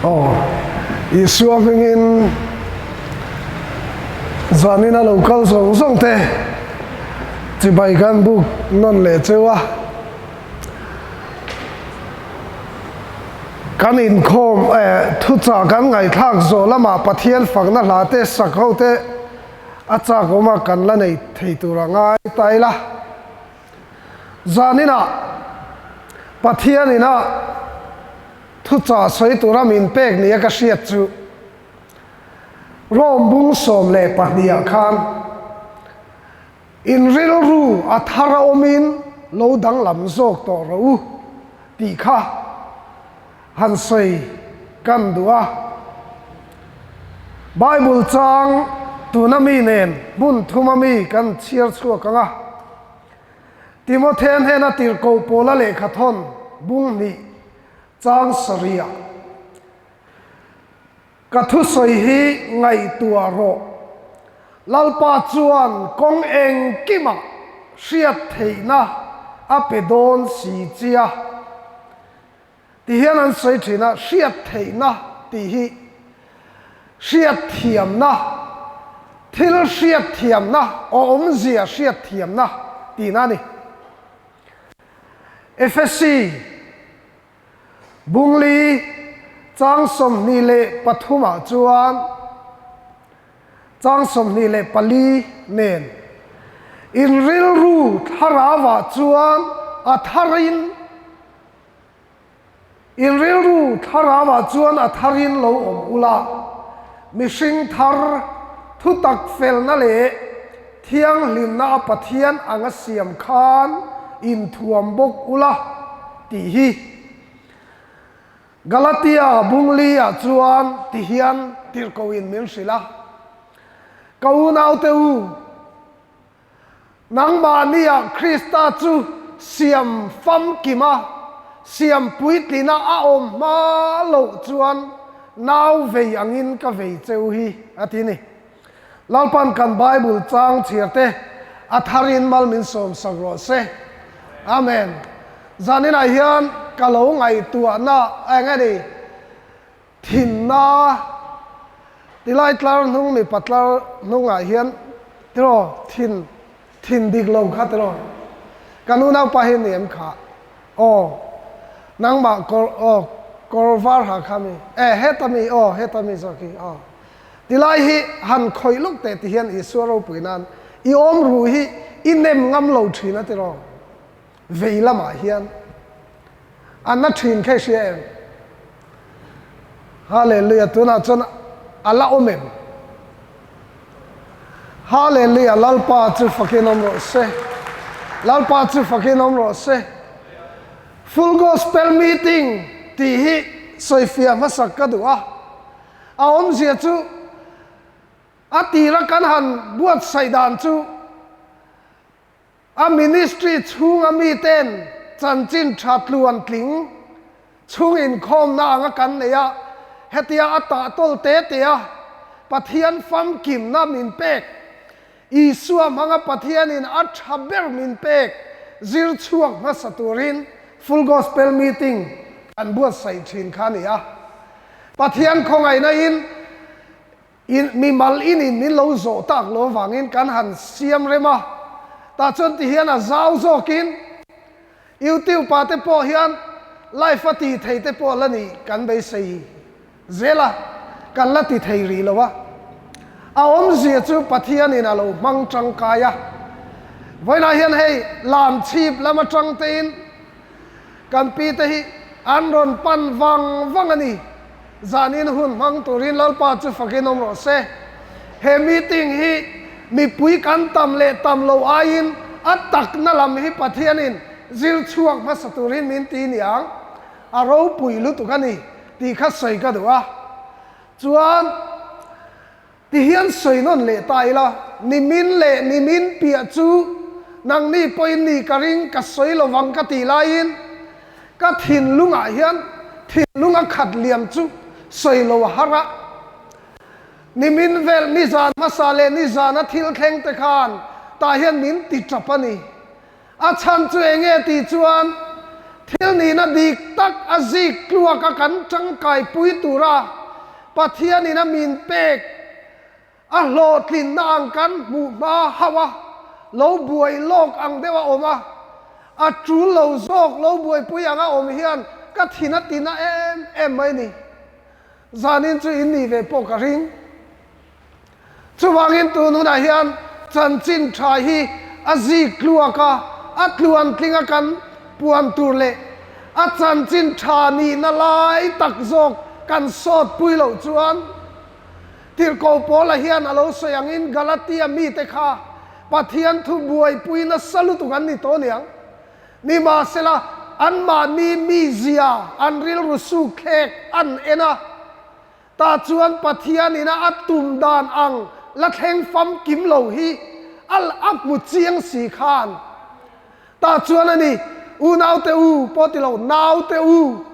Aw, Isua hmingin zanin a lo kal zawng zawng te chibai kan buk nawn leh cheu a. Kan inkhawm eh thuchah kan ngaihthlak zawh lamah Pathian fakna hla te sak ho te a chak awm a kan la nei thei tur a ngai ta ila. Zaninah Pathian ina thuchah sawi tura min pek nia ka hriat chu Rome bung 12 ah khan in rilru a thar a awmin lo danglam zawk tawh rawh u tih kha han sawi kan duh a. Bible chang tuna mi nen hmun thuma mi kan chhiar chhuak ang a. Timothea hnena tirhkoh Paula lehkha thawn bung hnih chang sarihah, Ka thusawi hi ngaihtuah rawh. Lalpa chuan kawng engkimah hriat theihna a pe dawn si chia. Ti hian an sawi thin a, hriat theihna tih hi hriat thiamna, thil hriat thiamna, awmzia hriat thiamna tihna a ni. Efesi Bungli chang 23 ah chuan chang 24 nen in rilru thlarau ah chuan a tharin In rilru thlarauah chuan a tharin lo awm ula, mihring thar, thutak felna leh thianghlimna a Pathian anga siam khan inthuam bawk ula tih hi. Galatia bungli-ah chuan ti hian tirhkohin min hrilh a, Ka unaute u, Nangmahniah Krista chu siam famkima siam puitlina a awm hma loh chuan nau vei angin ka vei cheu hi, a ti ni. Lalpan kan Bible chang chhiar te a tharin mal min sawmsak rawh se. Amen. Zaninah hian ka lo ngaihtuahna eng a ni? Thinna tilai tlar hnung mipa tlar hnungah hian tiraw thin thin dik lo kha tiraw kan unaupa hi ni em kha aw nangmah kawr aw kawr var ha kha mi e heta mi aw heta mi zawk hi aw tilai hi han khawih luk teh ti hian Isua ropui nan i awm ruh hi i nem ngam lo thin a tiraw vei lamah hian A na thin kha i hria em? Hallelujah tunah chuan a la awm em? Hallelujah Lalpa chu fakin awm rawh se. Lalpa chu fakin awm rawh se. Full Gospel Meeting tih hi sawifiah hmasak ka duh a. A awmzia chu a tira kan han buatsaih dan chu A ministry chhunga miten chanchin tha tluan tling chhung inkhawmna anga kan nei a, hetia a tah tawl te te a Pathian famkimna min pek, Isua hmanga Pathianin a tha ber min pek zir chhuak hmasa turin Full Gospel Meeting kan buatsaih thin kha a ni a. Pathian khawngaihna in In mimal in in min lo zawh tak lo avangin kan han siam rem a, tah chuan ti hian a zau zawkin YouTube ah te pawh hian live a ti thei te pawh la nih kan beisei zel a, kan la ti thei rih lo a. A awmzia chu Pathianin a lo hmang tangkai a, vawiinah hian hei lam chhip lam atang tein Kan pi te hi an rawn pan vang vang a ni. Zanin hun hmang turin Lalpa chu fakin awm rawh se. He meeting hi mipui kan tam leh tam lo aiin a takna lam hi Pathianin zir chhuak hmasa turin min ti niang. A ropui lutuk a ni tih kha sawi ka duh a. Chuan. Ti hian sawi nawn leh ta ila, nimin leh nimin piah chu nangni pawhin ni ka ring ka sawi lovang ka tih laiin ka thinlungah hian thinlung a khat liam chu sawi lo a har a. Nimin vel nizan hmasa leh nizana thil thleng te khan tah hian min ti tap a ni. A chhan chu eng nge tih chuan Thil nihna dik tak a zik tluaka kan tangkaipui tura Pathianin a min pek a hlawhtlinna ang kan hmuh hma hauh a, lo buai lawk ang deuh a awm a, a tul lo zawk lo buaipui anga awm hian ka thin a tina em em mai ni. Zanin chu in nih ve pawh ka ring. Chuvangin tun hunah hian chanchin tha hi a zik tluak a, a tluan tlinga kan puan tur leh a chanchin tha nihna lai tak zawk kan sawtpui loh chuan Tirhkoh Paula hian a lo sawi angin Galatia mite kha Pathian thu buaipui nasa lutuk an ni tawh aniang. Nimahsela, anmahni mizia an rilru sukthlek an en a, tah chuan Pathian ina a tum dan ang la thleng famkim lo hi a a hmu chiang si khan. Tah chuan a ni, Unaute u pawh ti lo, naute u,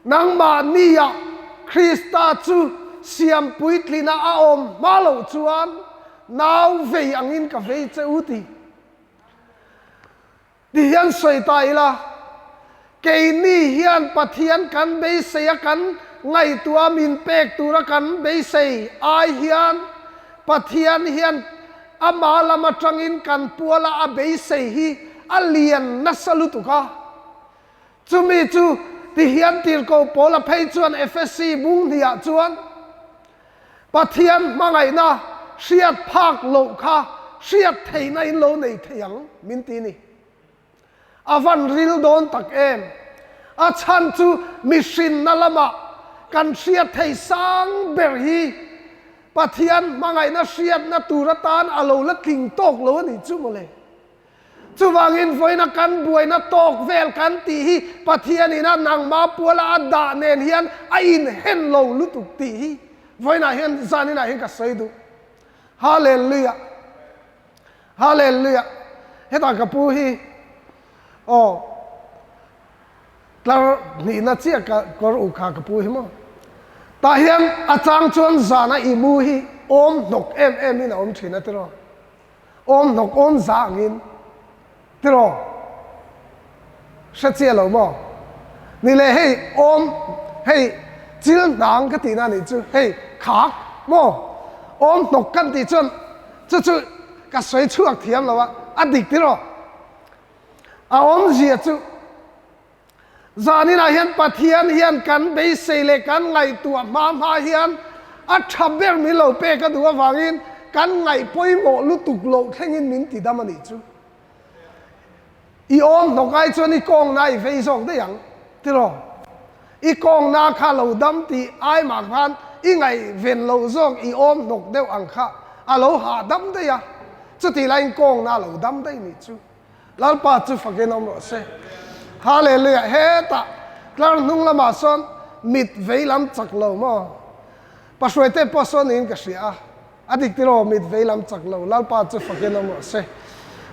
nangmahnia Krista chu siam puitlina a awm hma loh chuan nau vei angin ka vei che u ti. Ti hian sawi ta ila, keini hian Pathian kan beisei a kan ngaihtuah min pek tura kan beisei ai hian Pathian hian ama lam atangin kan puala a beisei hi a lian nasa lutuk a. Chumi chu ti hian tirhkoh Paula phei chuan Efesi bung hniah chuan, Pathian hmangaihna hriat phak loh kha hriat theihna in lo nei thei ang min ti ni. A van ril dawn tak em? A chhan chu mihrinna lamah kan hriat thei sang ber hi Pathian hmangaihna hriatna tur atan a lo la tling tawk lo a nih chu mawle. Chuvangin vawiina kan buaina tawk vel kan tih hi Pathianin a nangma puala a dah nen hian a inhen lo lutuk tih hi vawiinah hian zaninah hian ka sawi duh. Hallelujah! Hallelujah! Hetah ka pu hi aw tlar hnihna chiah ka kawr u kha ka pu hi maw. Tah hian a chang chuan zana i mu hi awm hnawk em em in a awm thin a tiraw. Awm hnawk awm za angin tiraw? Hre chiah lo maw? Ni le hei awm hei chil hnang ka tihna anih chu hei khak maw? Awm hnawk kan tih chuan chu chu ka sawi chhuak thiam lo a, a dik tiraw? A awmzia chu. Zaninah hian Pathian hian kan beisei leh kan ngaihtuah hma hma hian a tha ber min lo pek a duh avangin kan ngaih pawimawh lutuk loh thlengin min ti dam a nih chu. I awm hnawk ai chuan i kawngna i vei zawk daih ang tiraw? I kawngna kha lo dam tih ai mah khan i ngaihven loh zawk i awm hnawk deuh ang kha a lo hahdam daih a, chutih laiin kawngna a lo dam daih nih chu. Lalpa chu fakin awm rawh se. Hallelujah. Hetah tlar hnung lamah sawn mit vei lam chak lo maw? Pahruaite pawh sawn niin ka hria a. A dik tiraw mit vei lam chak lo. Lalpa chu fakin awm rawh se.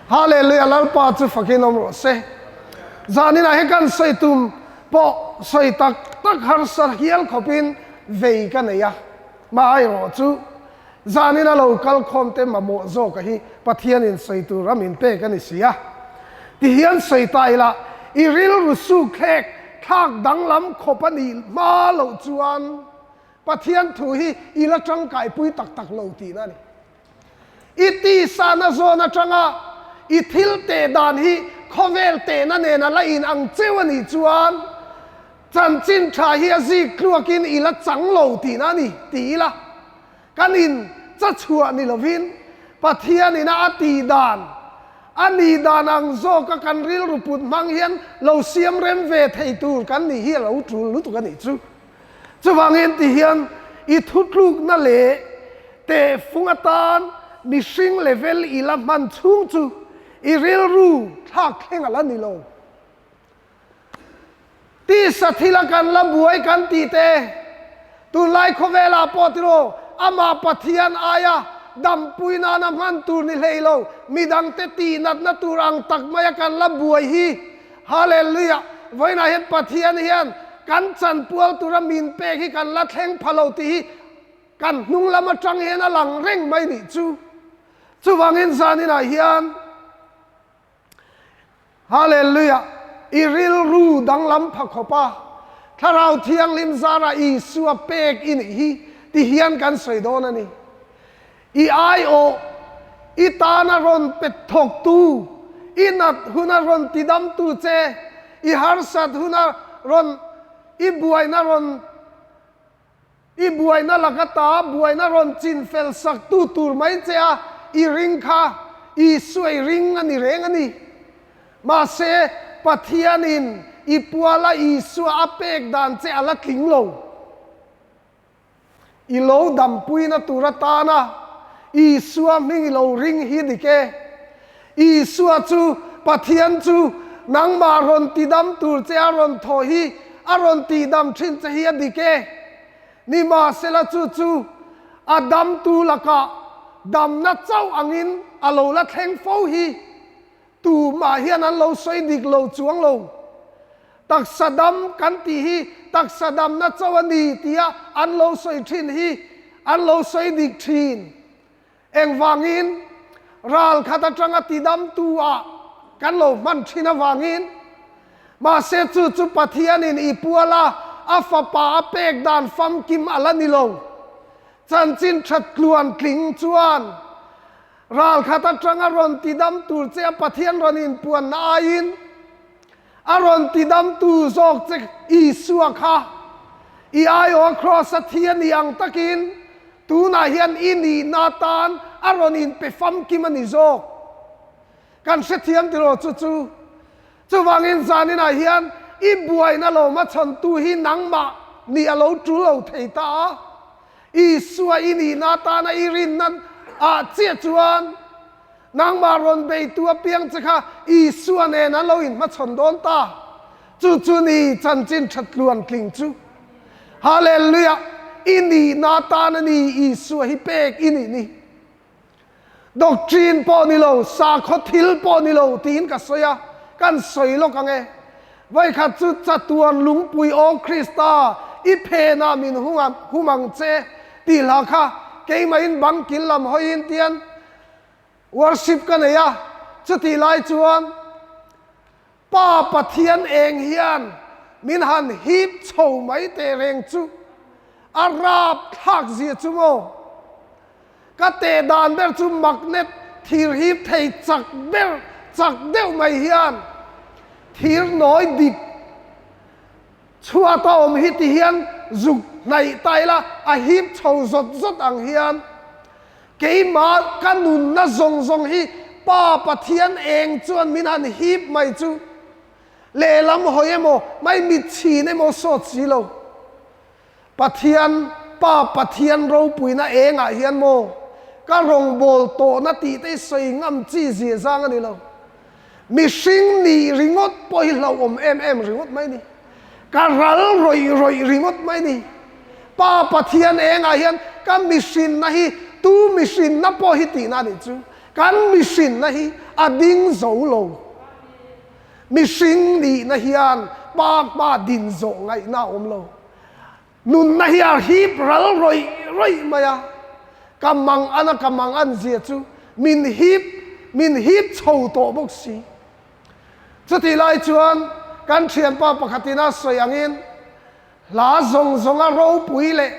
Hallelujah. Lalpa chu fakin awm rawh se. Zaninah hi kan sawi tum pawh sawi tak tak harsa hial khawpin vei ka nei a. Maherawh chu Zanin a lo kal khawm te mamawh zawka hi Pathianin sawi tur a min pek a ni si a. Ti hian sawi ta ila, i rilru sukthlek thlak danglam khawp a nih hma loh chuan Pathian thu hi i la tangkaipui tak tak lo tihna a ni. I tisana zawn atanga i thil teh dan hi khawvel tehna nen a la inang cheu a nih chuan Chanchin tha hi a zik tluakin i la chang lo tihna a ni ti ila, kan in cha chhuah ni lovin Pathian ina a tih dan, a nih dan ang zawka kan rilru put hmang hian lo siam rem ve thei tur kan nih hi a lo tul lutuk a nih chu. Chuvangin ti hian i thutlukna leh tehfung atan mihring level i la hman chhung chu i rilru thlak thleng a la ni lo. Tisa thila kan la buai kan tih te, tunlai khawvelah pawh tiraw amah Pathian aia dampui nana hman tur ni hlei lo, midangte tih natna tur ang tak maia kan la buai hi. Hallelujah! Vawiinah hian Pathian hian kan chanpual tura min pek hi kan la thleng pha lo tih hi kan hnung lam atang hian a lang reng mai nih chu. Chuvangin zaninah hian Hallelujah! i rilru danglam pha khawp a, Thlarau Thianghlim zara Isua pek i nih hi ti hian kan sawi dawn a ni. I aiawh, i tana rawn pet thawktu, i nat huna rawn tidamtu che, i harsat huna rawn i buaina rawn i buaina laka ta buaina rawn chinfel saktu tur mai che a i ring kha Isua i ring a ni reng a ni. Mahse, Pathianin i puala Isua a pek dan che a la tling lo. I lo dampuina tur atana Isua hming i lo ring hi dik e. Isua chu Pathian chu nangmah rawn tidam tur che a rawn thawh hi a rawn tihdam thin che hi a dik e. Nimahsela chu chu a damtu lakah damna chauh angin a lo la thleng fo hi. Tumah hian an lo sawi dik lo chuang lo. Taksa dam kan tih hi taksa damna cho a ni tia an lo sawi thin hi an lo sawi dik thin. Engvangin? Ral khat atanga tidamtu ah kan lo hman thin avangin. Mahse chu chu Pathianin i puala a fapa a pek dan famkim a la ni lo. Chanchin that tluan tling chuan Ral khat atanga rawn tidam tur che a Pathian rawn inpuanna aiin a rawn tidamtu zawk che Isua kha i aiawha Kraws a thi a nih ang takin tunah hian i nihna atan a rawn inpe famkim a ni zawk. Kan hrethiam tiraw chu chu. Chuvangin zaninah hian i buaina lo hmachhawntu hi nangmah nih a lo tul lo thei ta a, Isua i nihna atana i rinna ah chiah chuan nangmah rawn beitu apiang che kha Isua nen an lo inhmachhawn dawn ta. Chu chu ni chanchin tha tluan tling chu. Hallelujah! I nihna atana ni Isua hi pek i nih ni. Doctrine pawh ni lo, sakhaw thil pawh ni lo tiin ka sawi a, kan sawi lawk ang e. Vawikhat chu chatuan lungpui aw Krista i phenah min hum ang che tih hla kha keimahin bang kil lam hawiin tian worship ka nei a, chutih lai chuan Pa Pathian eng hian min han hip chho mai teh reng chu a rap thlak zia chu maw? Ka teh dan ber chu magnet thir hip thei chak ber chak deuh mai hian thir nawi dip chhuat a awm hi ti hian zuk hnaih ta ila a hip chho zawt zawt ang hian Keimah ka nunna zawng zawng hi Pa Pathian eng chuan min han hip mai chu lehlam hawi emaw, mai mitchhin emaw sawt si lo. Pathian, Pa Pathian ropuina engah hian maw ka rawngbâwl tawhna tih te hi sawi ngam chi zia zang a ni lo. Mihring nih ringawt pawh hi hlauhawm em em ringawt mai ni. Ka ral rawih rawih ringawt mai ni. Pa Pathian engah hian ka mihrinna hi tu mihrinna pawh hi tihna a nih chu. Kan mihrinna hi a ding zo lo. Mihring nihna hian Pa hma din zawh ngaihna a awm lo. Nunna hi a hip ral rawih rawih mai a, ka mang an a ka mang an zia chu min hip min hip chho tawh bawk si. Chutih lai chuan kan thianpa pakhatin a sawi angin hla zawng zawnga ropui leh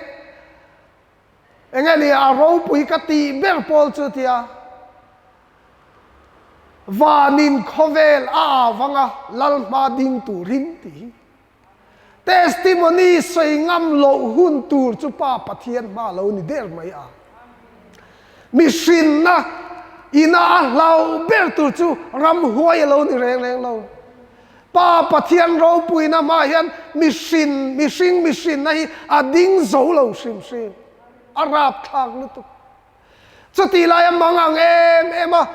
eng nge ni a ropui ka tih ber pawl chu tia vanin khawvel a avanga lal hma ding turin tih hi. Testimony sawi ngam loh hun tur chu Pa Pathian hma lo ni der mai a. Mihrinna ina a hlau ber tur chu ramhuai a lo ni reng reng lo. Pa Pathian ropuina hma hian mihrin, mihring mihrinna hi a ding zo lo hrim hrim. A rapthlak lutuk. Chutih laia mang ang em em a,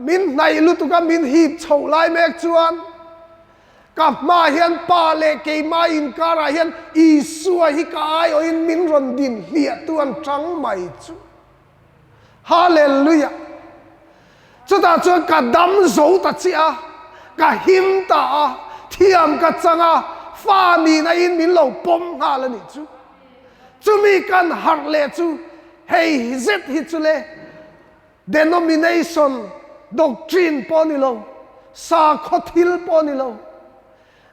min hnaih lutuk a, min hip chhoh lai mek chuan ka hmaah hian Pa leh keimah inkarah hian Isua hi ka aiawhin min rawn din hliahtu an tang mai chu. Hallelujah! Chutah chuan ka dam zo ta chiah a, ka him ta a, thiam ka chang a, fa nihna in min lo pawm nghal a nih chu. Chumi kan harh leh chu hei zet hi chu le denomination, doctrine pawh ni lo, sakhaw thil pawh ni lo.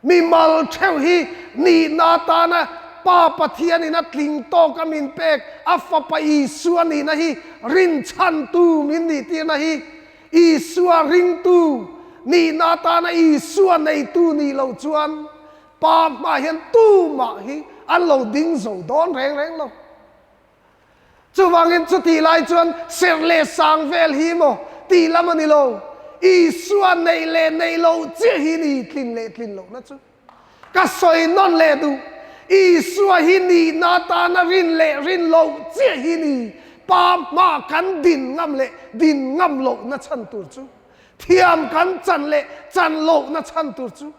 Mimal theuh hi nihna atana Pa Pathianin a tling tawka min pek a Fapa Isua nihna hi rinchhantu min nihtirna hi Isua ringtu nihna atana Isua neitu nih loh chuan Pa hmaah hian tumah hi an lo ding zo dawn reng reng lo. Chuvangin chutih lai chuan serh leh sang vel hi maw tih lam a ni lo, Isua neih leh neih loh chiah hi ni tlin leh tlin lohna chu ka sawi nawn leh duh. Isua hi nihna atana rin leh rin loh chiah hi ni Pa hma kan din ngam leh din ngam lohna chhan tur chu, thiam kan chan leh chan lohna chhan tur chu.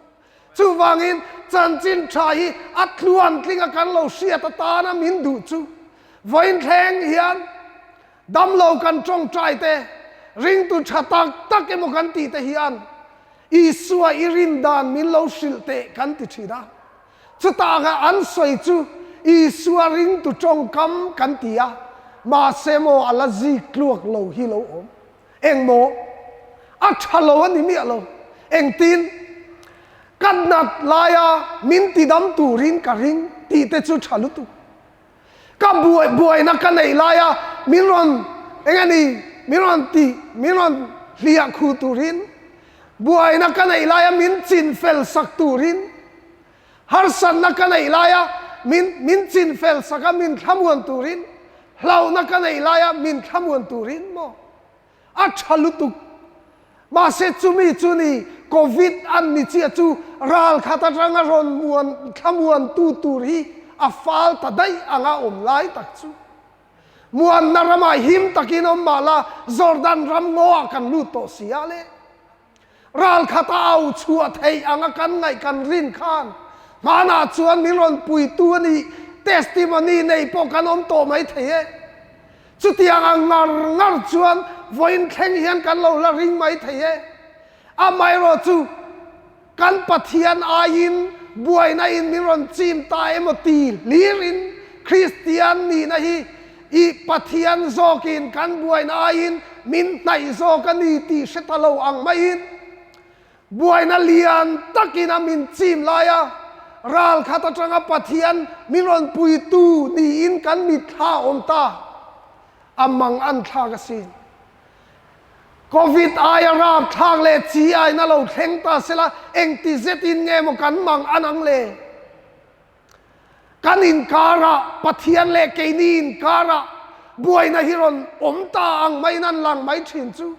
Chuvangin chanchin tha hi a tluan tlinga kan lo hriat atana min duh chu vawiin thleng hian damlo kan tawngtai te, ringtu tha tak tak emaw kan tih te hian Isua i rin dan min lo hrilh teh kan ti thin a. Chutah an sawi chu Isua ringtu tawngkam kan ti a, mahse maw a la zik tluak lo hi lo awm. Engmaw? A tha lo a ni miah lo. Engtin? Ka nat laia min tidam turin ka ring tih te chu tha lutuk. Ka buai buaina ka neih laia min rawn eng a ni min rawn tih min rawn hliah khu turin, buaina ka neih laia min chin fel sak turin, harsatna ka neih laia min min chin fel sak a min thlamuan turin, hlauhna ka neih laia min thlamuan turin maw? A tha lutuk. Mahse chumi chu ni Covid an ni chiah chu ral khat atanga rawn muan thlamuan tu tur hi a fal ta daih anga awm lai tak chu. Muanna ramah him takin awm mah la Jordan ram ngaw ah kan lut tawh si a le. Ral khat a au chhuah theih anga kan ngaih kan rin khan hmanah chuan min rawn puitu a nih testimony nei pawh kan awm tawh mai thei e. Chutiang ang ngar ngar chuan vawiin thleng hian kan lo la ring mai thei e. Amaherawh chu kan Pathian aiin buaina in min rawn chim ta emaw ti hlirin Kristian nihna hi i Pathian zawkin kan buaina aiin min hnaih zawk a ni tih hre ta lo ang maiin Buaina lian takin a min chim lai a, ral khat atanga Pathian min rawn puitu niin kan mitthla awm ta. A mang an thlak asin. Covid aia rap thlak leh chi aina lo thleng ta sela engti zetin nge maw kan mang an ang le? Kan inkarah Pathian leh keini inkarah buaina hi rawn awm ta ang maiin an lang mai thin chu.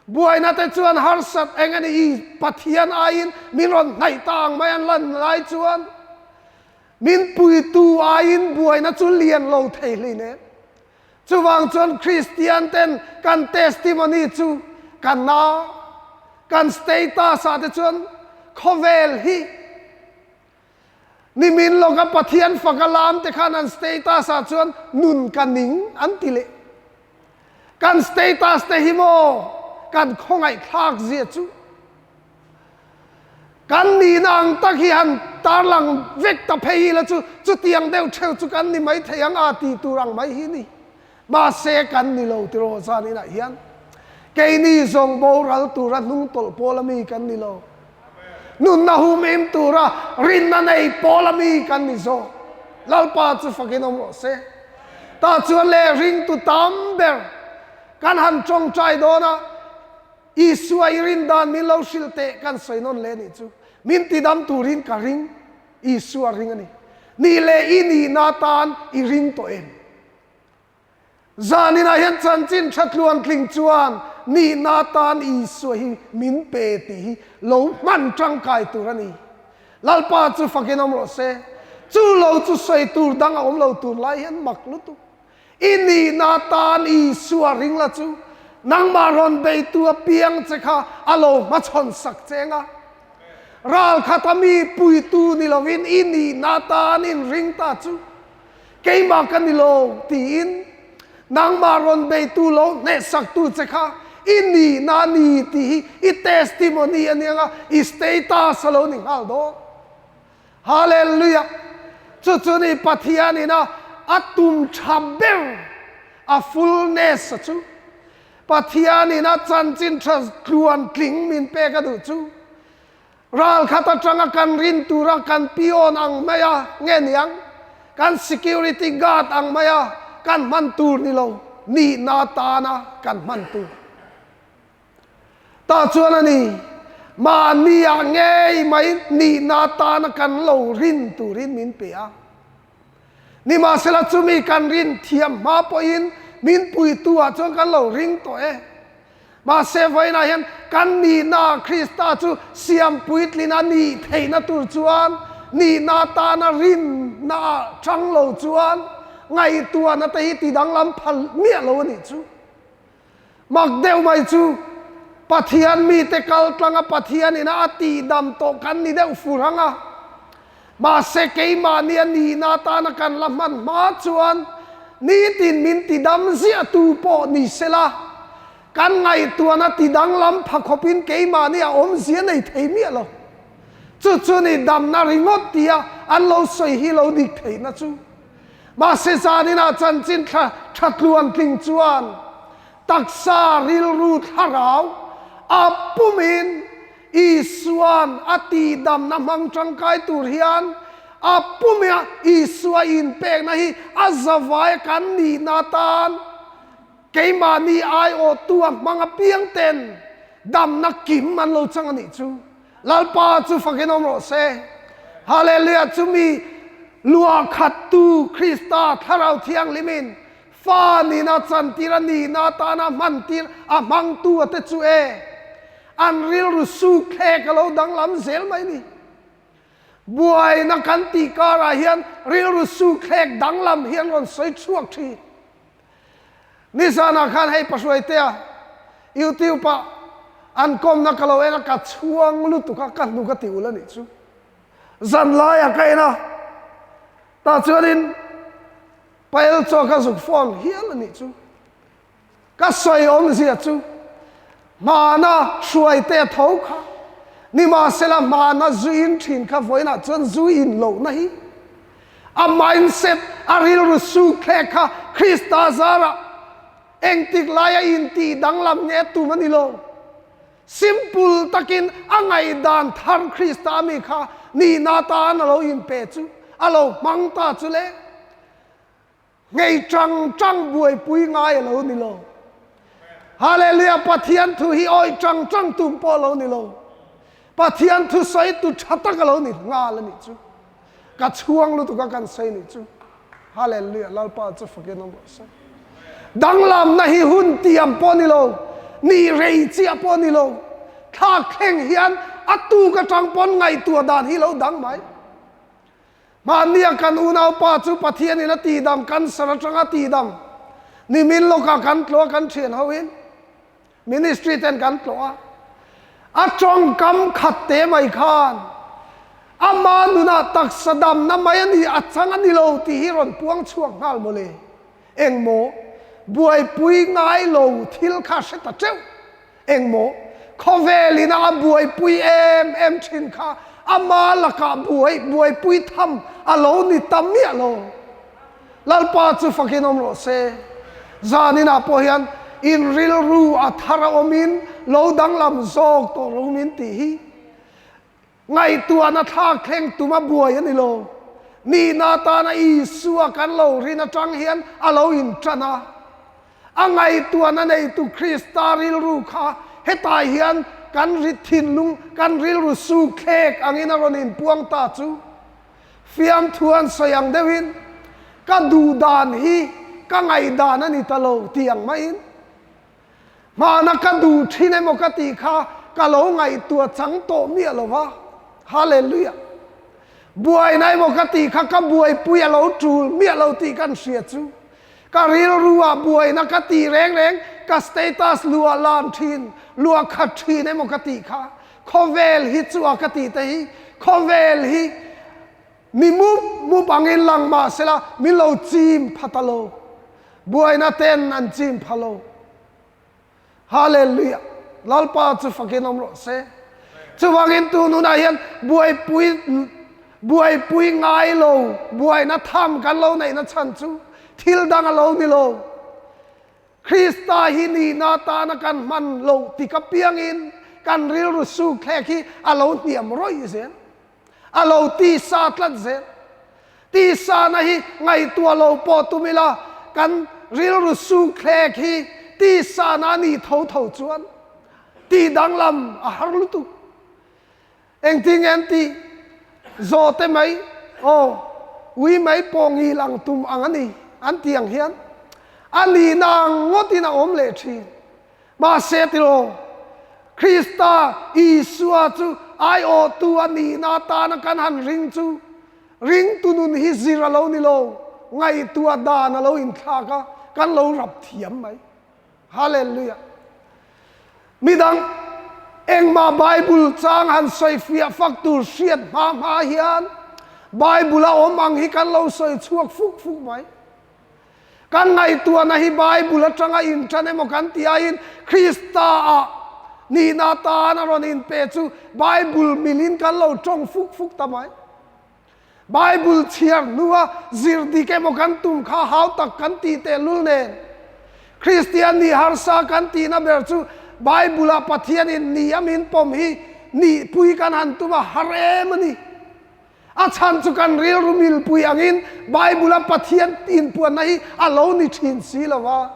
Buaina te chuan harsat eng a ni i Pathian aiin min rawn hnaih ta ang mai an lan lai chuan min puitu aiin buaina chu lian lo thei hlei nen. Chuvang chuan Kristian ten kan testimony chu kan na, kan status ah te chuan khawvel hi Nimin lawka Pathian fak a lam te khan an status ah chuan nun ka ning an ti leh. Kan status te hi maw kan khawngaih thlak zia chu. Kan nihna ang tak hi han tarlang vek ta phei ila chu chutiang deuh theuh chu kan ni mai thei ang a ti tur ang mai hi ni. Mahse kan ni lo tiraw zan inah hian keini zawng boral tura hnung tawlh pawl ami kan ni lo. Nunna humhim tura rinna nei pawl ami kan ni zawk. Lalpa chu fakin awm rawh se. Tah chuan le ringtu tam ber kan han tawngtai dawn a, Isua i rin dan min lo hrilh teh kan sawi nawn leh anih chu. Min tidam turin ka ring, Isua ring a ni. Nih leh i nihna tan i ring tawh em? Zaninah hian chanchin tha tluantling chuan nihna atan Isua hi min pe tih hi lo hman tangkai tur a ni. Lalpa chu fakin awm rawh se. Chu lo chu sawi tur dang a awm lo tur lai hian mak lutuk. I nihna atan Isua ring la chu nangmah rawn beitu apiang che kha a lo hmachhawn sak che anga. Ral khata mi puitu ni lovin i nihna atan inring ta chu. Keimah ka ni lo, tiin nangmah rawn beitu lo hnehsaktu che kha i nihna a ni tih hi i testimony a nia nga, i status a lo ni nghal dawn. Hallelujah! Chu chu ni Pathianin a a tum tha ber, a fullness a chu. Pathianin a chanchin tha tluan tling min pek a duh chu. Ral khat atanga kan rin tura kan peon ang maia nge niang, kan security guard ang maia kan hman tur ni lo, nihna atana kan hman tur. Tah chuan a ni, mahni-ah ngei mai nihna atana kan lo rin turin min pe a. Nimahsela chumi kan rin thiam hma pawhin min puitu-ah chuan kan lo ring tawh e. Mahse vawiinah hian kan nihna Krista chu siam puitlin a nih theihna tur chuan nihna atana rinna ah chang lo chuan ngaihtuahna te hi ti danglam phal miah lo a nih chu. Mak deuh mai chu Pathian mite kal tlanga Pathian ina a tihdam tawh kan ni deuh fur ang a. Mahse keimahni a nihna atana kan la hman hma chuan nitin min tidam ziahtu pawh ni sela, kan ngaihtuahna tidanglam pha khawpin keimahni a awmzia nei thei miah lo. Chu chu ni damna ringawt tia an lo sawi hi lo dik theihna chu. Mahse zaninah chanchin thla tha tluantling chuan taksa rilru thlarau a pumin Isua'n a tihdamna hmang tangkai tur hian a pumia Isua inpekna hi a zavai kan nihna atan keimahni aiawhtu a hmang apiang ten damna kim an lo chang a nih chu. Lalpa chu fakin awm rawh se. Hallelujah! Chumi luah khattu Krista Thlarau Thianghlimin fa nihna chantir a nihna atana hmantir a hmangtu a te chu e. An rilru suk thlek a lo danglam zel mai ni. Buaina kan tih karah hian rilru suk thlek danglam hi an rawn sawi chhuak thin. Nizanah khan hei Pahruaitea YouTube ah an kawmna ka lo en a, ka chhuang lutuk a, ka hnuk a ti ul a nih chu. Zan laiah ka en a, tah chuanin Pael chaw ka zuk phone hial a nih chu. Ka sawi awmzia chu hmana hruaite a tho kha, nimahsela hmana zu in thin kha vawiinah chuan zu in lohna hi a mindset, a rilru suk thlek kha Krista zarah engtik laia intih danglam nge tum a ni lo. Simple takin a ngaihdan thar Krista ami kha nihna tan a lo inpe chu a lo hmang ta chu le. Ngei tang tang buaipui ngai a lo ni lo. Hallelujah Pathian thu hi awih tang tang tum pawh a lo ni lo. Pathian thu sawi tu tha tak a lo ni nghal a nih chu. Ka chhuang lutuk a kan sawi nih chu. Hallelujah Lalpa chu fakin awm rawh se. Danglamna hi hun tiam pawh ni lo, ni rei chiah pawh ni lo. Thlak thleng hian a tuk atang pawn ngaihtuah dan hi lo dang mai. Mahnia kan unaupa chu Pathianin a tihdam, cancer atanga a tihdam nimin lawkah kan tlawh a, kan thian hoin ministry ten kan tlawh a, a tawngkam khat te mai khan ama nunah taksa damna mai a ni, a chang a ni lo tih hi rawn puang chhuak nghal mawle. Engmaw buaipui ngai lo thil kha hre ta teuh. Engmaw khawvelin a buaipui em em thin kha ama lakah buai buaipui tham a lo ni ta miah lo. Lalpa chu fakin awm rawh se. Zaninah pawh hian in rilru a thar a awmin lo danglam zawk tawh rawh min tih hi. Ngaihtuahna thlak thleng tum a buai a ni lo. Nihna atana Isua kan lo rin atang hian a lo intan a. A ngaihtuahna neitu Krista rilru kha hetah hian kan ri thinlung, kan rilru suk thlek angin a rawn inpuang ta chu. Fiamthu an sawi ang deuhin, Ka duh dan hi ka ngaihdan a ni ta lo tih ang maiin. Hmana ka duh thin emaw ka tih kha ka lo ngaihtuah chang tawh miah lo va. Hallelujah! Buaina emaw ka tih kha ka buaipui a lo tul miah lo tih kan hria chu. Ka rilruah buaina ka tih reng reng, ka status luah lan thin, luah khat thin emaw ka tih kha khawvel hi chu a ka tih te hi khawvel hi Mi mup mup angin lang mah sela min lo chim pha ta lo. Buaina ten an chim pha lo. Hallelujah! Lalpa chu fakin awm rawh se. Chuvangin tu nunah hian buaipui buaipui ngai lo, buaina tham kan lo neihna chhan chu thil dang a lo ni lo. Krista hi nihna atana kan hman loh tik apiangin kan rilru sukthlek hi a lo hniam rawih zel. A lo tisa tlat zel. Tisana hi ngaihtuah lo pawh tum ila, kan rilru sukthlek hi tisana a nih tho tho chuan tih danglam a har lutuk. Engtin nge an tih? Zawhte mai, aw, ui mai pawh ngil ang tum ang a ni, an ti ang hian a nihna ang ngawtin a awm leh thin. Mahse tiraw, Krista Isua chu aiawhtu a nihna atana kan han ring chu ringtu nun hi zir a lo ni lo, ngaihtuah dan a lo inthlak a, kan lo rap thiam mai. Hallelujah! Midang engmah Bible chang han sawi fiah fak tur hriat hma hma hian Bible a awm ang hi kan lo sawi chhuak fuk fuk mai. Kan ngaihtuahna hi Bible atanga intan emaw kan tih aiin Krista-ah nihna atan a rawn inpe chu Bible milin kan lo tawng fuk fuk ta mai. Bible chhiar hnua zir dik emaw kan tum kha hau tak kan tih tehlul nen Kristian nih harsa kan tihna ber chu Bible-ah Pathianin ni a min pawm hi nihpui kan han tum a har em a ni. A chhan chu kan rilru milpui angin Bible-a Pathian inpuanna hi a lo ni thin si lo va.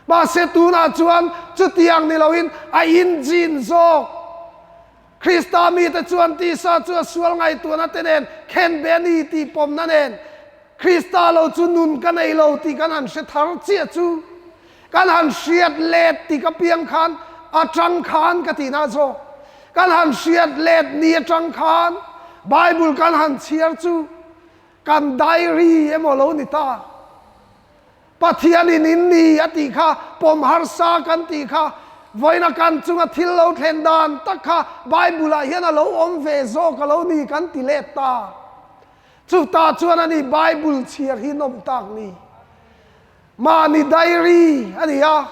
Mahse tunah chuan chutiang ni loin a inzin zawk. Krista mite chuan tisa chu a sual ngaihtuahna te nen khen be a ni tih pawmna nen Krista lo chu nun ka nei lo tih kan han hre thar chiah chu kan han hriat let tik apiang khan atang khan ka tihna zawk. Kan han hriat let ni atang khan Bible kan han chhiar chu kan diary emaw lo ni ta. Pathianin in ni a tih kha, pawm harsa kan tih kha, vawiina kan chunga thil lo thlen dan tak kha Bible-ah hian a lo awm ve zawk a lo ni kan ti let ta. Chutah chuan a ni Bible chhiar hi nawm tak ni. Mahni diary a ni a,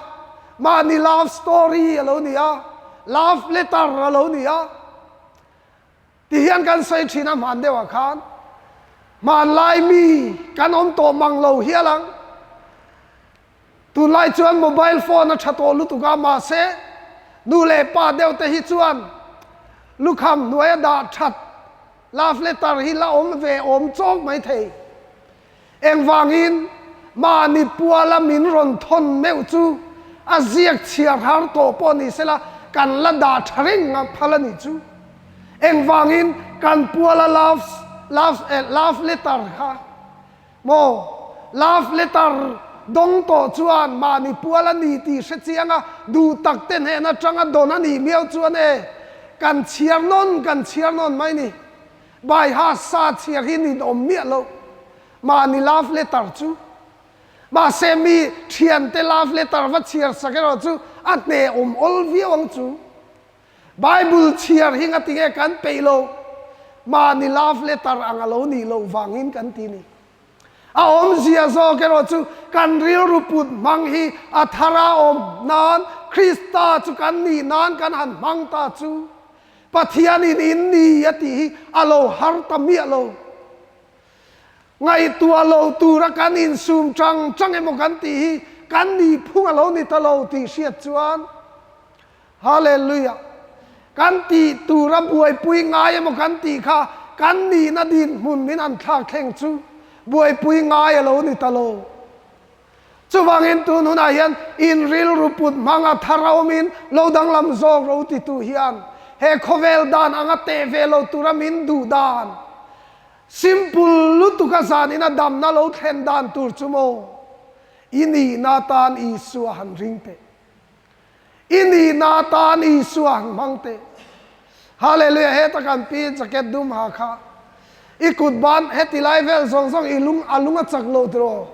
mahni love story a lo ni a, love letter a lo ni a. Ti hian kan sawi thin a hman deuhah khan hmanlai mi kan awm tawh mang lo hial ang. Tunlai chuan mobile phone a tha tawh lutuk a, mahse nu leh pa deuh te hi chuan lukham hnuaia dah that love letter hi la awm ve awm chawk mai thei. Engvangin mahni puala min rawn thawn meuh chu a ziak chhiar har tawh pawh ni sela kan la dah tha reng a phal a nih chu. Engvangin kan puala love love eh love letter kha maw love letter dawng tawh chuan mahni puala ni tih hre chiang a duh tak te hnen atanga dawn a nih miau chuan e kan chhiar nawn kan chhiar nawn mai ni. Baiha sa chhiar hi nin awm miah lo. Mahni love letter chu. Mahse mi thiante love letter va chhiar sak erawh chu a hne awm awl viau ang chu. Bible chhiar hi ngatinge kan peih lo. Mahni love letter ang a lo nih loh vangin kan ti ni. A awmzia zawk erawh chu kan rilru put hmang hi a thar a awm nan Krista chu kan nih nan kan han hmang ta chu. Pathianin in ni a tih hi a lo har ta miah lo. Ngaihtuah lo tura kan insum chang chang emaw kan tih hi kan nihphung a lo ni ta lo tih hriat chuan Hallelujah! Kan tih tura buaipui ngai emaw kan tih kha kan nihna dinhmun min han thlak thleng chu buaipui ngai a lo ni ta lo. Chuvangin tun hunah hian in rilru put hmanga thar a awmin lo danglam zawk ro titu hian he khawvel dan anga teh ve lo tura min duh dan simple lutuka zanin a damna lo thlen dan tur chu maw i nihna atan Isua han ring teh. I nihna atan Isua han hmang teh. Hallelujah heta kan pi jacket dum ha kha i kut ban heti lai vel zawng zawng i lung a lung a chak lo tiraw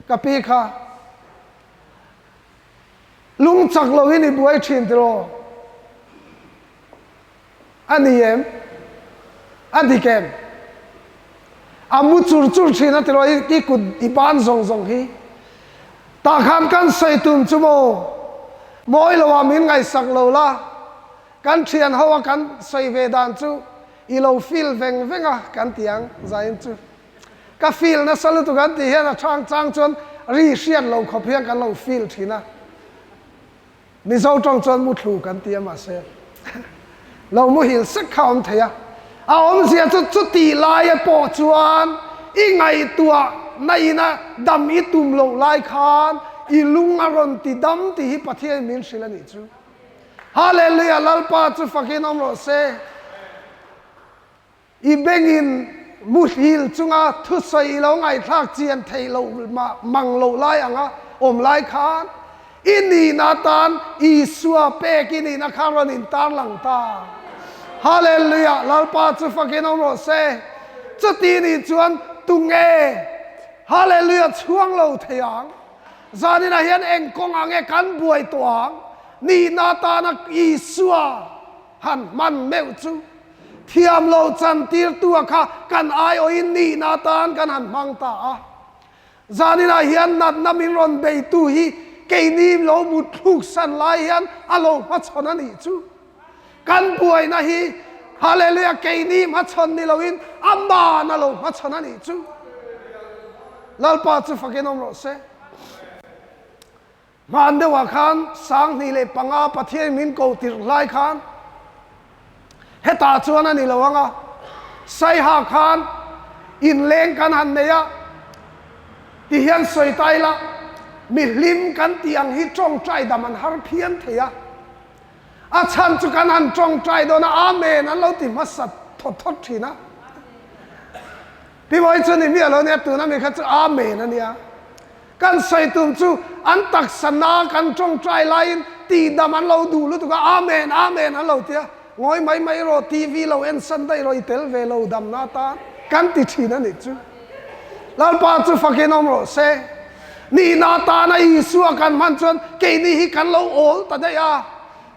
ka pi kha lung chak lo in i buai thin tiraw a ni em a dik em a mu chur chur thin a tiraw i kut i ban zawng zawng hi tah khan kan sawi tum chu maw mawi lo ah min ngaihsak lo la Kan thian ho a kan sawi ve dan chu i lo feel veng veng a kan ti ang zain chu. Ka feel nasa lutuk an tih hian a chang chang chuan ri hriat lo khawp hian kan lo feel thin a. Mizo tawng chuan muthlu kan ti a mahse lo muhil sek kha a awm thei a. A awmzia chu chutih laia pawh chuan i ngaihtuah na ina dam i tum loh lai khan i lung a rawn ti dam tih hi Pathianin min hrilh a nih chu. Hallelujah Lalpa chu fakin awm rawh se. I bengin muhlil chunga thusawi i lo ngaihthlak chian theih loh mang loh lai anga awm lai khan i nihna atan Isua pek i nihna kha rawn intarlang ta. Hallelujah! Lalpa chu fakin awm rawh se. Chuti nih chuan tunge Hallelujah chhuang lo thei ang? Zaninah hian eng kawngah nge kan buai tawh ang? Nihna atana Isua han hman meuh chu Thiam lo chantirtua kha kan aiawhin nihna atan kan han hmang ta a. Zaninah hian natna min rawn beitu hi keini lo mut thluk san lai hian a lo hmachhawn a nih chu. Kan buaina hi Hallelujah keini hmachhawn ni loin Aman a lo hmachhawn a nih chu. Lalpa chu fakin awm rawh se. Hmaan deuhah khan 2005 Pathian min ko tirh hlai khan hetah chuan a ni lo ang a, Saiha khan inleng kan han nei a, ti hian sawi ta ila, mi hlim kan tih ang hi tawngtai dam an har phian thei a, a chhan chu kan han tawngtai dawn a, Amen an lo ti hmasa thawt thawt thin a. Pi Mawi chu ni miah lo nia, tuna mi kha chu Amen a nia. Kan sawi tum chu an taksa na kan tawngtai laiin tihdam an lo duh lutuk a, Amen, Amen an lo ti a, ngawi mai mai rawh, TV lo en san daih rawh, i tel ve lo damna atan kan ti thin a nih chu. Lalpa chu fakin awm rawh se. Nihna atana Isua kan hman chuan keini hi kan lo awl ta daih a,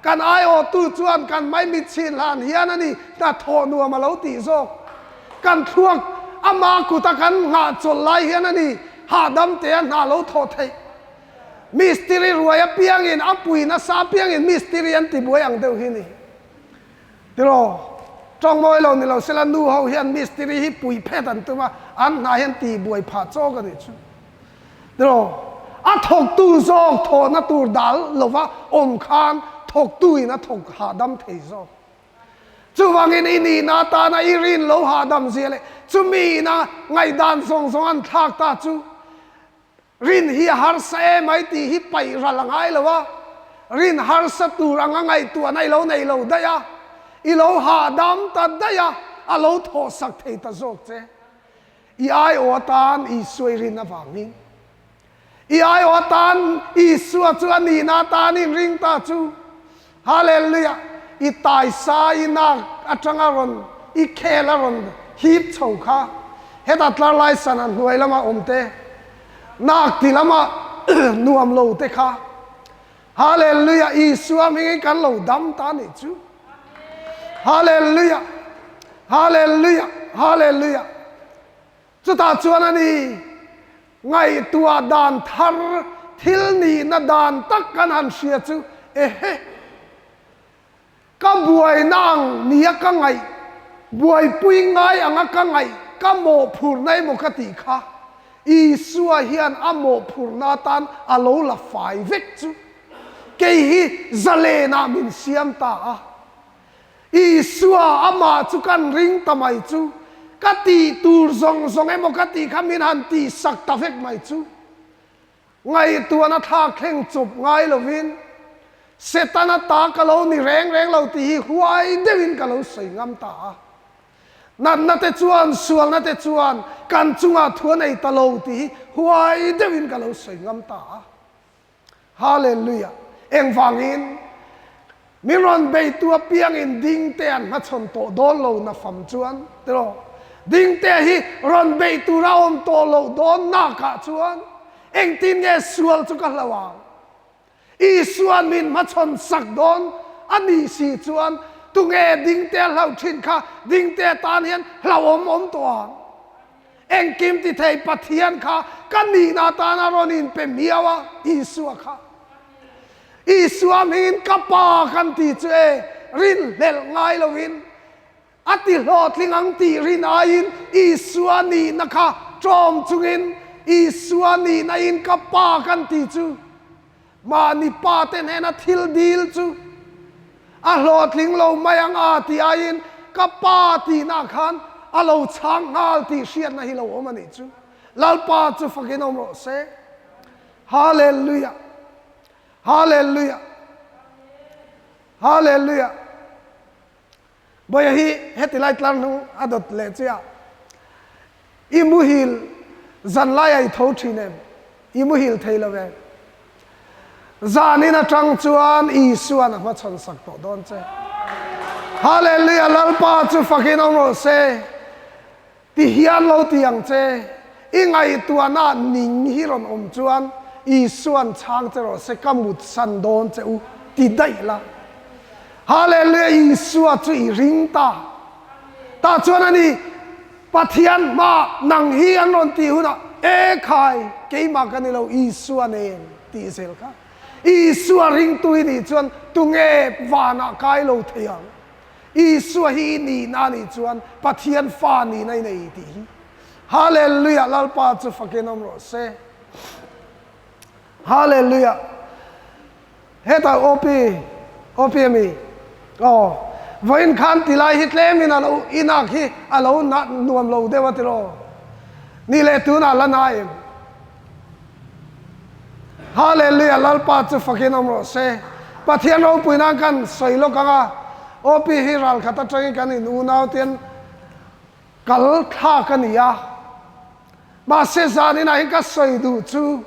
kan aiawhtu chuan kan maimit chhin hlan hian a ni hnathawh nuam a lo tih zawk. Kan thluak ama kuta kan nghah chawlh lai hian a ni hahdam te a hna lo thawh theih. Mistiri ruai apiangin a pui nasa apiangin mistiri an ti buai ang deuh hi ni. Tiraw, tawng mawi lo ni lo sela nu ho hian mistiri hi pui phet an tum a, an hna hian ti buai phah chawk a nih chu. Tiraw, a thawktu zawk thawhna tur dal lova awm khan thawktu in a thawk hahdam thei zawk. Chuvangin i nihna atana i rin lo hahdam zia leh chumi ina ngaihdan zawng zawng an thlak ta chu rin hi a harsa em ai tih hi paih ral a ngai lo a, rin harsa tur anga ngaihtuahna i lo nei lo daih a, i lo hahdam ta daih a, a lo thawhsak thei ta zawk che. I aiawh atan Isua i rin avangin. I aiawh atan Isua chu a nihna atan in ring ta chu. Hallelujah! I taisa i nak atanga rawn i khel a rawn hip chho kha. Heta tlar lai sana hnuai lama awm te, nak ti lama nuam lo te kha. Hallelujah! Isua hmingin kan lo dam ta nih chu. Hallelujah! Hallelujah! Hallelujah! Chutah chuan a ni, ngaihtuah dan thar, thil nihna dan tak kan han hria chu, ehe, ka buaina ang nia ka ngaih, buaipui ngai anga ka ngaih, ka mawhphurhna emaw ka tih kha, Isua hian a mawhphurhna atan a lo la fai vek chu. Kei hi zalenah min siam ta a. Isua amah chu kan ring ta mai chu, ka tih tur zawng zawng emaw ka tih kha min han tih sak ta vek mai chu. Ngaihtuahna thlak thleng chawp ngai lovin, Setana ta ka lo ni reng reng lo tih hi huai deuhin ka lo sawi ngam ta a. Natna te chuan, sualna te chuan kan chungah thu a nei ta lo tih hi huai deuhin ka lo sawi ngam ta a. Hallelujah! Engvangin? Min rawn beitu apiangin dingte an hmachhawn tawh dawn lo na fam chuan, tiraw? Dingte hi rawn bei tura awm tawh loh dawn nakah chuan engtin nge sual chu ka hlo ang? Isua'n min hmachhawn sak dawn a nih si chuan tunge dingte a hloh thin kha dingte atan hian hlauhawm awm tawh ang? Engkim ti thei Pathian kha ka nihna atan a rawn inpe miau a, Isua kha. Isua hmingin ka Pa kan ti chu e, rinhlelh ngai loin a ti hlawhtling ang tih rin aiin Isua nihna kha ṭawm chungin Isua nihna in ka Pa kan ti chu. Mahni pa te hnena thil dil chu a hlawhtling lo mai ang a tih aiin ka pa tihna khan a lo chhang nghal tih hriatna hi lo awm a nih chu. Lalpa chu fakin awm rawh se. Hallelujah! Hallelujah! Hallelujah! Bawiha hi heti lai tlar hnung a dawt leh chiah. I muhil zan laiah i tho thin em? I muhil thei lo em? Zanin atang chuan Isuan a hmachhawn sak tawh dawn che. Hallelujah! Lalpa chu fakin awm rawh se. Ti hian lo ti ang che, i ngaihtuahna ning hi rawn awm chuan Isuan chhang che rawh se, ka mut san dawn che u, ti daih la. Hallelujah, Isua chu i ring ta. Tah chuan a ni, Pathian hma nang hi an rawn tih hunah, E khai, keimah ka ni lo, Isua nen tih zel kha. Isua ringtu i nih chuan tunge vanah kai lo thei ang? Isua hi i nihna a nih chuan Pathian fa nihna i nei tih hi. Hallelujah! Lalpa chu fakin awm rawh se. Hallelujah! Hetah OP, OP a mi? Aw, vawiin khan ti lai hi tlemin a lo inak hi a lo na nuam lo deuh a tiraw? Ni leh tunah la na em? Hallelujah Lalpa chu fakin awm rawh se. Pathian ropui nan kan sawi lawk ang a, OP hi ral khat atangin kan in unau ten kal thlak a ni a. Mahse zaninah hian ka sawi duh chu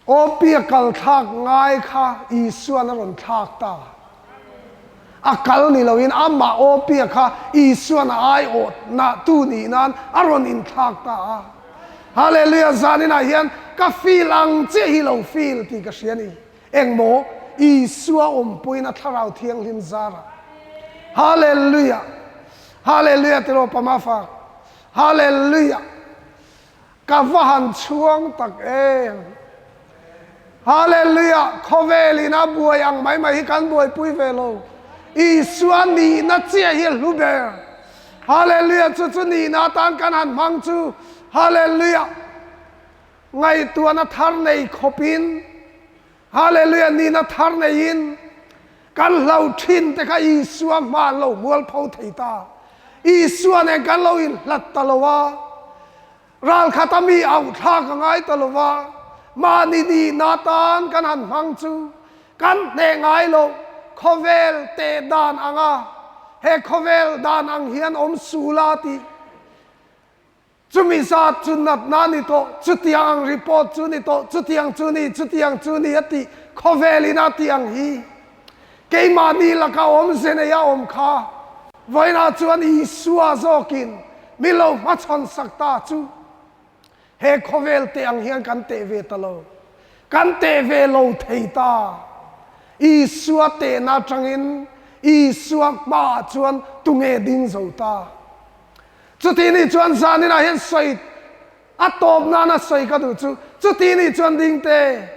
OP a kal thlak ngai kha Isuan a rawn thlak ta. A kal ni loin amah OP a kha Isuan a aiawh nah tu nih nan a rawn inthlak ta a. Hallelujah zaninah hian ka feel ang chiah hi lo feel tih ka hria ni. Engmaw? Isua awmpuiin a Thlarau Thianghlim zarah. Hallelujah! Hallelujah tiraw Pamafak? Hallelujah! Ka va han chhuang tak em! Hallelujah! Khawvel in a buai ang mai mai hi kan buaipui ve lo. Isua nihna chiah hi a hlu ber. Hallelujah! Chu chu nihna atan kan han hmang chu Hallelujah! Ngaihtuahna thar nei khawpin Hallelujah! Nihna thar neiin kan hlo thin te kha Isua hma an lo mualpho thei ta. Isua nen kan lo inhlat ta lo a, ralkhat a mi auh thlak a ngai ta lo va, mahni nihna tan kan han hmang chu kan hneh ngai lo, khawvel teh dan anga he khawvel dan ang hian awm sul a tih. Chumi zat chu natna a ni tawh, chutiang ang report chu ni tawh, chutiang chu ni, chutiang chu ni a tih khawvelin a tih ang hi. Keimahni laka awmze nei a awm kha vawiinah chuan Isua zawkin min lo hmachhawn sak ta chu he khawvel teh ang hian kan teh ve ta lo. Kan teh ve lo thei ta. Isua tehna atangin Isua hmaah chuan tunge ding zo ta? Chuti nih chuan zaninah hian sawi a tawp nana sawi ka duh chu, chuti nih chuan dingte,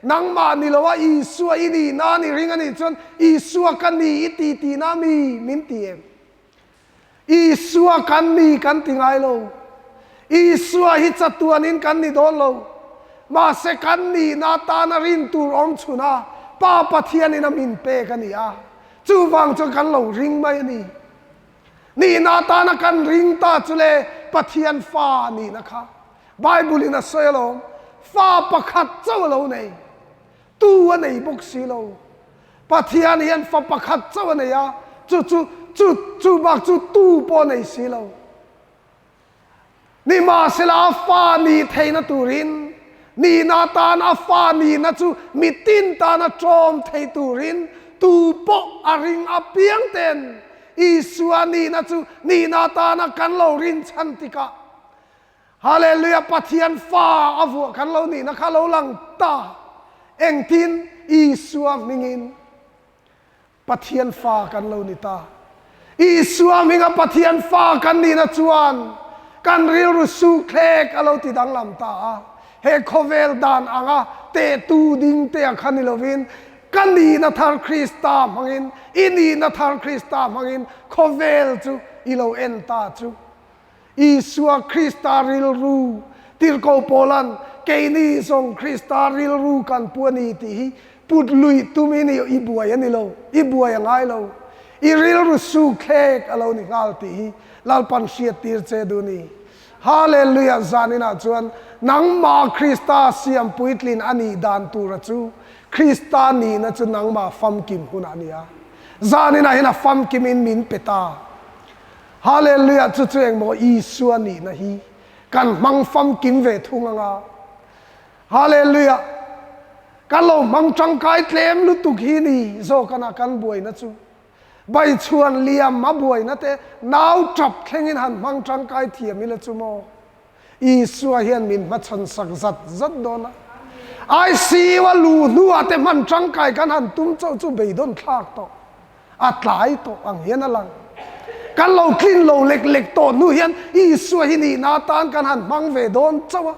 nangmah ni loa Isua i nih nan i ring a nih chuan Isua ka ni i ti tihna mi min ti em? Isua kan ni kan ti ngai lo. Isua hi chatuanin kan ni dawn lo. Mahse kan nihna atana rin tur awm chhuna Pa Pathianin a min pek a ni a, chuvang chuan kan lo ring mai a ni. Nihna atana kan ring ta chu le Pathian fa nihna kha Bible in a sawi alawm, fa pakhat chauh a lo nei, tu a nei bawk si lo. Pathian hian fa pakhat chauh a nei a, chu chu chu chu bak chu tu pawh a nei si lo. Nimahsela a fa nih theihna turin, nihna atan a fa nihna chu mitin tana ṭawm thei turin tu pawh a ring apiang ten Isua nihna chu nihna atana kan lo rinchhan tikah Hallelujah Pathian fa a vuah kan lo nihna kha lo lang ta engtin Isua hmingin Pathian fa kan lo ni ta. Isua hminga Pathian fa kan nihna chuan kan rilru sukthlek a lo ti danglam ta a. He khawvel dan anga tehtu ding te a kha ni lovin, ka nihna thar Krista hmangin, i nihna thar Krista hmangin khawvel chu i lo en ta chu. Isua Krista rilru tirhkoh Paula'n Keini zawng Krista rilru kan pu a ni tih hi put luih tumin i buai a ni lo, i buai a ngai lo. I rilru sukthlek a lo ni nghal tih hi Lalpan hriattir che duh ni. Hallelujah! Zaninah chuan nangmah Krista siam puitlin a nih dan tura chu Krista nihna chu nangmah famkim hunah a ni a. Zaninah hian a famkimin min pe ta. Hallelujah! Chu chu engmaw Isua nihna hi kan hmang famkim ve thung anga. Hallelujah! Kan lo hmang tangkai tlem lutuk hi ni zawkana kan buaina chu. Bai chhuan liam a buaina te nau tap thlengin han hmang tangkai thiam ila chu maw? Isua hian min hmachhawn sak zat zat dawn a. ICU a luh hnuah te hman tangkai kan han tum chauh chu beidawn thlak tawh, a tlai tawh ang hian a lang. Kan lo tlin lo lek lek tawh hnu hian Isua hi nihna atan kan han hmang ve dawn chauh a.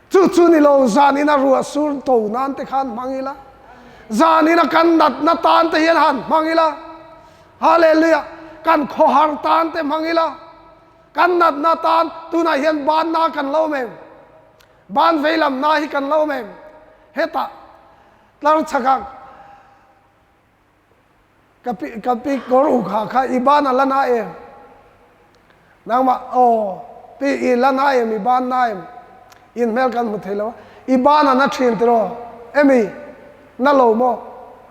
Chu chu ni lo, zanin a ruah sur to nan te khan hmang ila, zanin a kan natna tan te hian han hmang ila, Hallelujah, kan khawhar tan te hmang ila, kan natna tan, tunah hian ban na kan lo awm em? Ban veilam na hi kan lo awm em? Hetah tlar chhakah Ka pi ka pi kawr uk ha kha i ban a la na em? Nangmah aw pi i la na em i ban na em? In hmel kan hmu thei lo a, i ban a na thin tiraw? Emi na lo maw?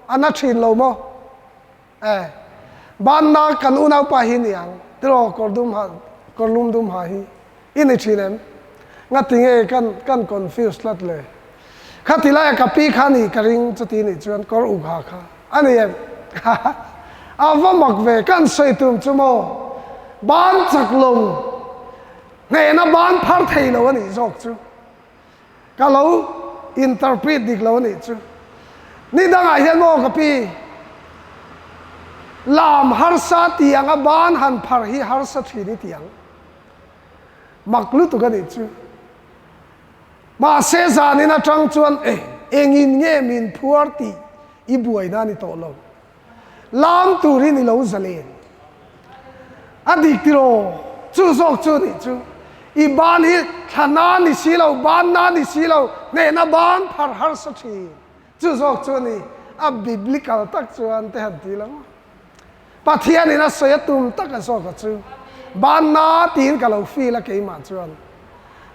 A na thin lo maw? Eh ban na kan unaupa hi ni ang tiraw kawr dum ha kawr lum dum ha hi i ni thin em? Ngati nge kan kan confuse tlat le? Khati laia ka pi kha ni ka ring chuti nih chuan kawr uk ha kha a ni em? A va mak ve kan sawi tum chu maw ban chak lo hnehna ban phar thei lo a nih zawk chu ka lo interpret dik lo a nih chu. Ni dangah hian maw ka pi lam harsa ti anga ban han phar hi harsa thin i ti ang mak lutuk a nih chu. Mahse zanin atang chuan eh engin nge min phuar tih i buaina a ni tawh lo. Lam turin i lo zalen. A dik tiraw? Chu zawk chu nih chu. I ban hi thla na ni si lo, ban na ni si lo, hnehna ban phar harsa thin. Chu zawk chu a ni. A biblical tak chuan te han ti lo. Pathianin a sawi a tum tak a zawk a chu banna tiin ka lo feel a keimah chuan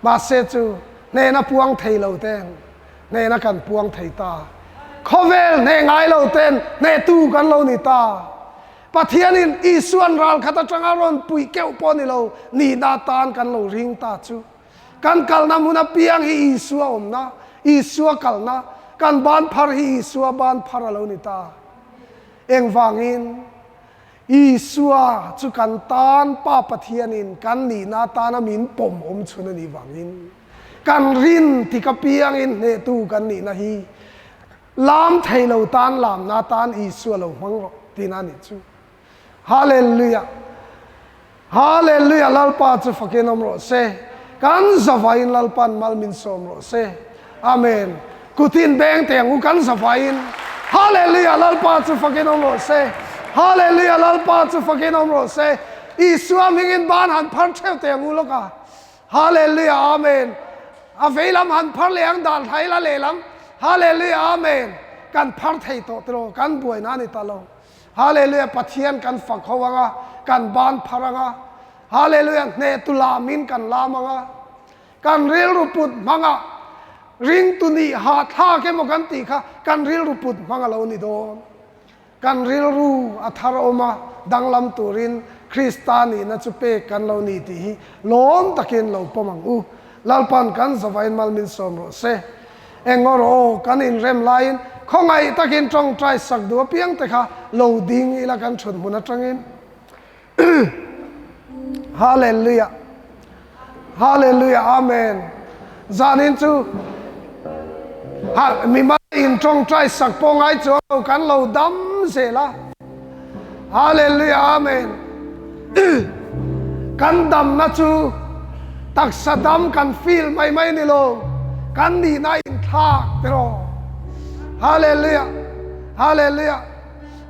mahse chu hnehna puang thei lo ten hnehna kan puang thei ta khawvel hneh ngai lo ten hnehtu kan lo ni ta Pathianin Isuan ral khat atanga rawn puih keuh pawh ni lo nihna tan kan lo ring ta chu kan kalna hmun apiang hi Isua awmna Isua kalna kan ban phar hi Isua ban phar a lo ni ta. Engvangin? Isua chu kan tan Pa Pathianin kan nihna atana min pawm awm chhun a nih vangin, kan rin tik apiangin hnehtu kan nihna hi lam thei lo tan lamna atan Isua lo hmang rawh tihna a nih chu. Hallelujah! Hallelujah Lalpa chu fakin awm rawh se kan zavaiin Lalpan mal min sawm rawh se Amen kutin beng teh ang u kan zavaiin Hallelujah Lalpa chu fakin awm rawh se Hallelujah Lalpa chu fakin awm rawh se Isua hmingin ban han phar theuh teh ang u lawk a Hallelujah Amen a veilam han phar leh ang dan thla ila lehlam Hallelujah Amen kan phar thei tawh tiraw kan buaina a ni ta lo Hallelujah Pathian kan fak ho anga, kan ban phar anga, Hallelujah hnehtu lamin kan lam anga, kan rilru put hmanga ringtu nih hahthlak emaw kan tih kha kan rilru put hmang a lo ni dawn. Kan rilru a thar awm a, danglam turin Krista nihna chu pek kan lo ni tih hi lawm takin lo pawm ang u. Lalpan kan zavain mal min sawm rawh se. Engaw rawh aw, kan inrem laiin khawngaih takin tawngtai sak duh apiang te kha lo ding ila kan thut hmun atangin. Hallelujah. Hallelujah. Amen. Zanin chu ha mimal in tawngtai sak pawh ngai chuang lo kan lo dam zel a. Hallelujah Amen Kan damna chu taksa dam kan feel mai mai ni lo kan nihna in thlak tiraw Hallelujah Hallelujah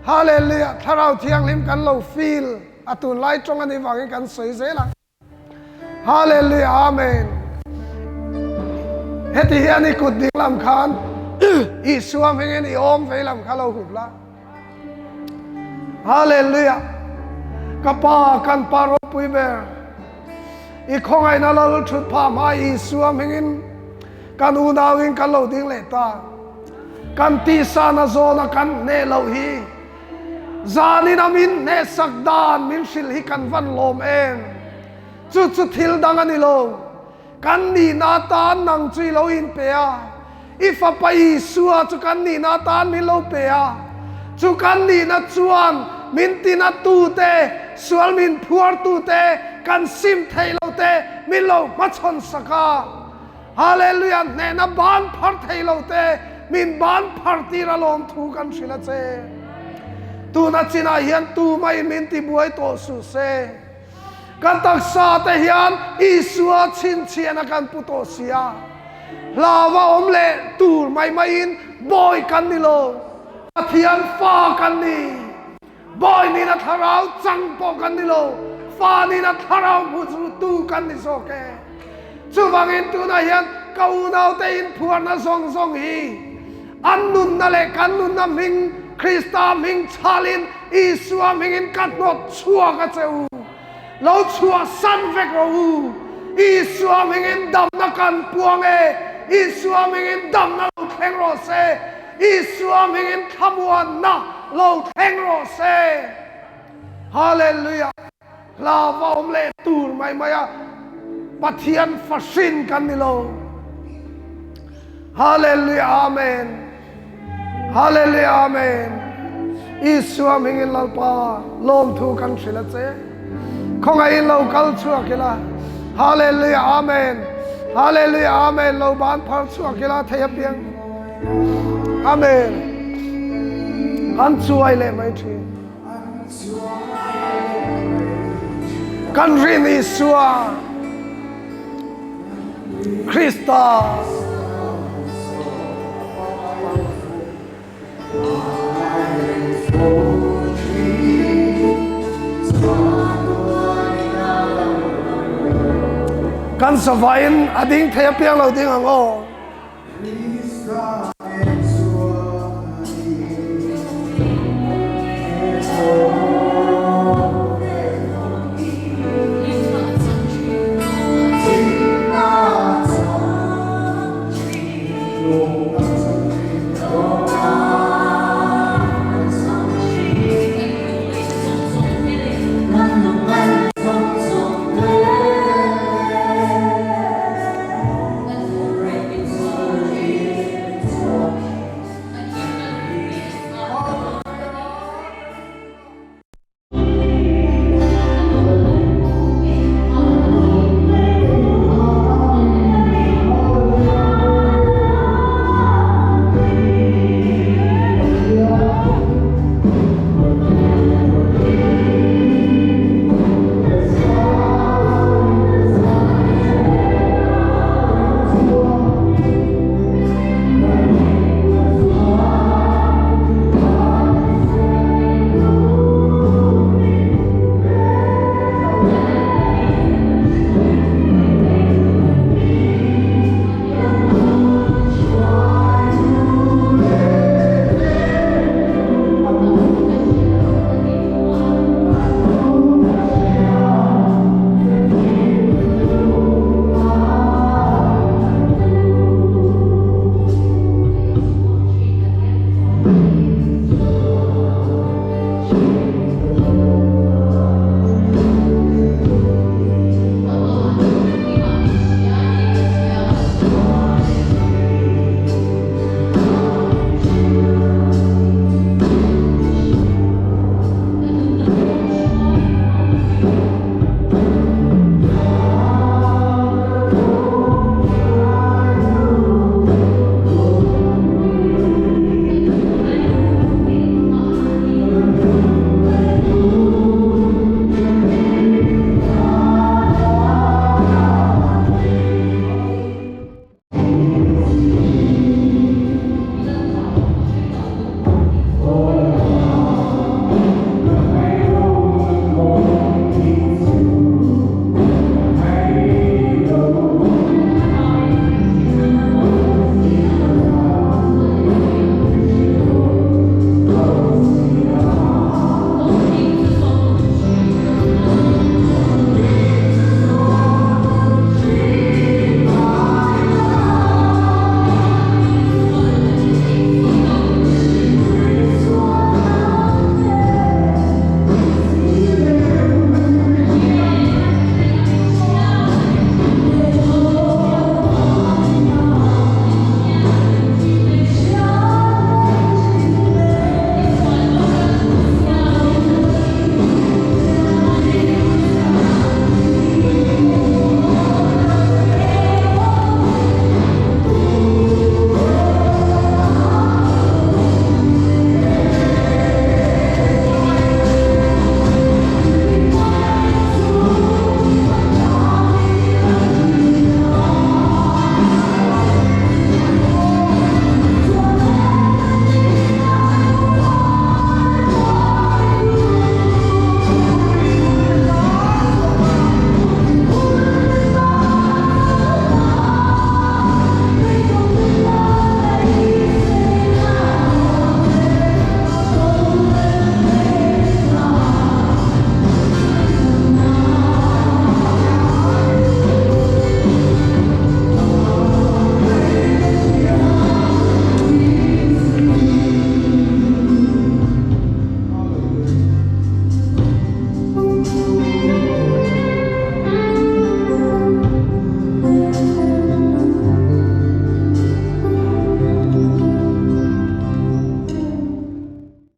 Hallelujah Thlarau Thianghlim kan lo feel a tunlai tawng anih vangin kan sawi zel ang. Hallelujah Amen. Heti hian i kut ding lam khan Isua hmingin i awm vei lam kha lo hup la. Hallelujah! Ka Pa, kan Pa ropui ber, i khawngaihna lal thut phah hma Isua hmingin kan unauin kan lo ding leh ta. Kan tihsana zawna kan hneh loh hi zanin a min hnehsak dan min hrilh hi kan van lawm em? Chu chu thil dang a ni lo. Kan nihna atan nang chu i lo inpe a, i Fapa Isua chu kan nihna atan min lo pe a. Chu kan nihna chuan min tinatute, sual min phuartute, kan sim theih lote min lo hmachhawn sak a. Hallelujah! Hnehna ban phar thei lote min ban phar tir a lawmthu kan hrilh a che. Tuna chinah hian tumah min tibuai tawh suh se. Kan taksa te hian Isua chhinchhiahna kan pu tawh si a, hlauva awm leh tur mai maiin bawi kan ni lo, Pathian fa kan ni. Bawi nihna thlarau chang pawh kan ni lo, fa nihna thlarau hmu tu kan ni zawk e. Chuvangin tunah hian ka unaute inphuarna zawng zawng hi an nunna leh kan nunna hming Krista hming chhalin Isua hmingin ka hnawt chhuak a che u. Lo chhuahsan vek rawh u. Isua hmingin damna kan puang e. Isua hmingin damna lo thleng rawh se. Isua hmingin thlamuanna lo thleng rawh se. Hallelujah! Hla va awm leh tur mai mai a, Pathian fahrin kan ni lo. Hallelujah Amen. Hallelujah Amen. Isua hmingin Lalpa lawmthu kan hrilh a che. Khawngaihin lo kal chhuak ila. Hallelujah Amen. Hallelujah Amen. Lo ban phar chhuak ila thei apiang. Amen. Kan chuai leh mai thin. Kan rin Isua Krista. Kan zavaiin a ding thei apiang lo ding ang aw.